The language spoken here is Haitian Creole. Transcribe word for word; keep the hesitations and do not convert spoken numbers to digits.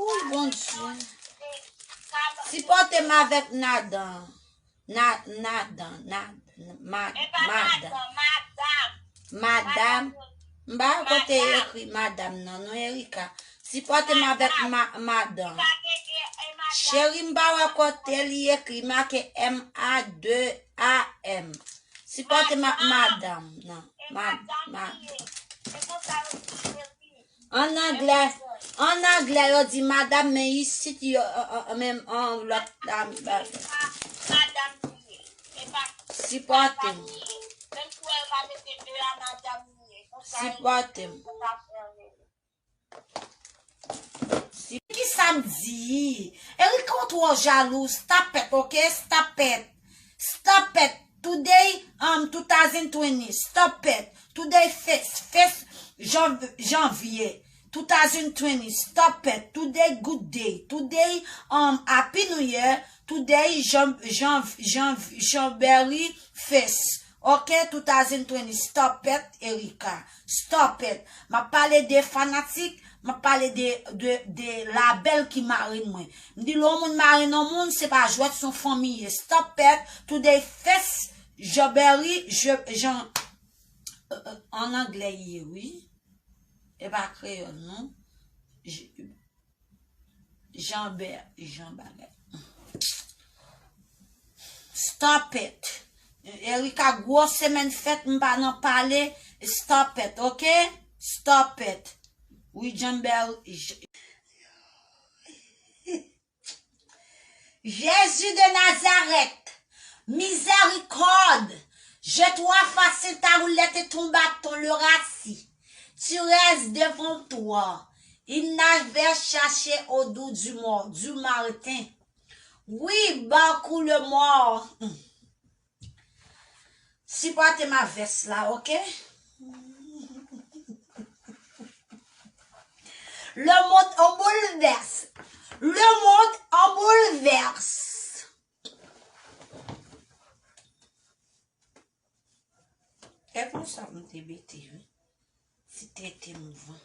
Wi, Bondye. Sipòte m avèk Nadan. Na, Nadan, na, ma, madan. Madam. M pa wè kote ekri madam nan, non, Erika. Sipòte m avèk ma, madan. Cheri, m pa wè kote li ekri, make M A de A M. Sipòte m ak madanm nan. Ma, ma. An anglè, an anglè yo di madam, men isit yo, an, an, an, menm an lòt la, ba, sipòte m. Sipòte m. Ki sa m di? Erika, ou twò jalou. Stop it, ok? Stop it. Stop it. Today, um, two thousand twenty. Stop it. Today, first, first jan, janvye two thousand twenty. Stop it. Today, good day. Today, um, happy new year. Today, jan, jan, jan, janvye first. Ok, two thousand twenty, stop it, Erika. Stop it. M ap pale de fanatik, m ap pale de, de, de labèl ki mare mwen. M di lè yon moun mare nan moun, se pa jwèt, se yon fanmi ye. Stop it, today first, Jean Berry, je, Jean, euh, euh, an anglè ye, wi. E pa kreyòl, non. Je, Jan bè, jan bagay. Stop it. Erika, gwo semèn fèt, m pa nan pale. Stop it, ok? Stop it. Wi, Jan bè, J-, Jésus de Nazareth, miséricorde, je trois fois ta roulette et ton bâton, le rassis, tu restes devant toi. Il n'avait cherché au doux du mort, du matin. Oui, beaucoup le mort. Sipòte m ak vès la, ok? Le monde en bouleverse. Le monde en bouleverse. E konsa m te mete, wi. Ti tete mouvan.